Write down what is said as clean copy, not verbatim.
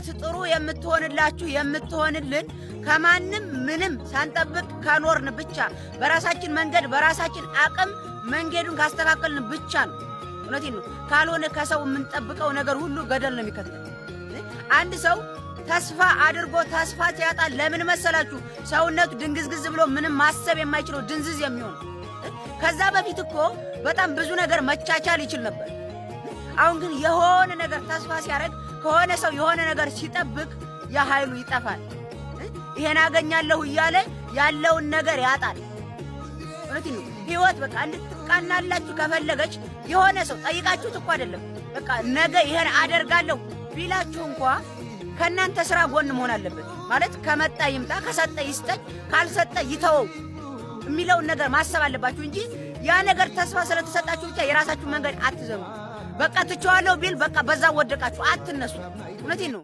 ህይወት ጥሩ የምትሆንላችሁ የምትሆንልን ከማንም ምንም ሳንጠብቅ ከኖርን ብቻ፣ በራሳችን መንገድ በራሳችን አቅም መንገዱን ካስተካከልን ብቻ ነው። እውነቴን ነው። ካልሆነ ከሰው የምንጠብቀው ነገር ሁሉ ገደል ነው የሚከተል። አንድ ሰው ተስፋ አድርጎ ተስፋ ሲያጣ ለምን መሰላችሁ? ሰውነቱ ድንግዝግዝ ብሎ ምንም ማሰብ የማይችለው ድንዝዝ የሚሆን። ከዛ በፊት እኮ በጣም ብዙ ነገር መቻቻል ይችል ነበር። አሁን ግን የሆነ ነገር ተስፋ ሲያደርግ፣ ከሆነ ሰው የሆነ ነገር ሲጠብቅ የኃይሉ ይጠፋል። ይሄን አገኛለሁ እያለ ያለውን ነገር ያጣል። እውነቴን ነው። ህይወት በቃ እንድትቃናላችሁ ከፈለገች የሆነ ሰው ጠይቃችሁት እኮ አይደለም፣ በቃ ነገ ይሄን አደርጋለሁ ቢላችሁ እንኳ ከእናንተ ስራ ጎን መሆን አለበት። ማለት ከመጣ ይምጣ፣ ከሰጠ ይስጠኝ፣ ካልሰጠ ይተወው የሚለውን ነገር ማሰብ አለባችሁ እንጂ ያ ነገር ተስፋ ስለተሰጣችሁ ብቻ የራሳችሁ መንገድ አትዘሩ። በቃ ትቼዋለሁ ቢል በቃ በዛ ወደቃችሁ አትነሱ። እውነቴን ነው።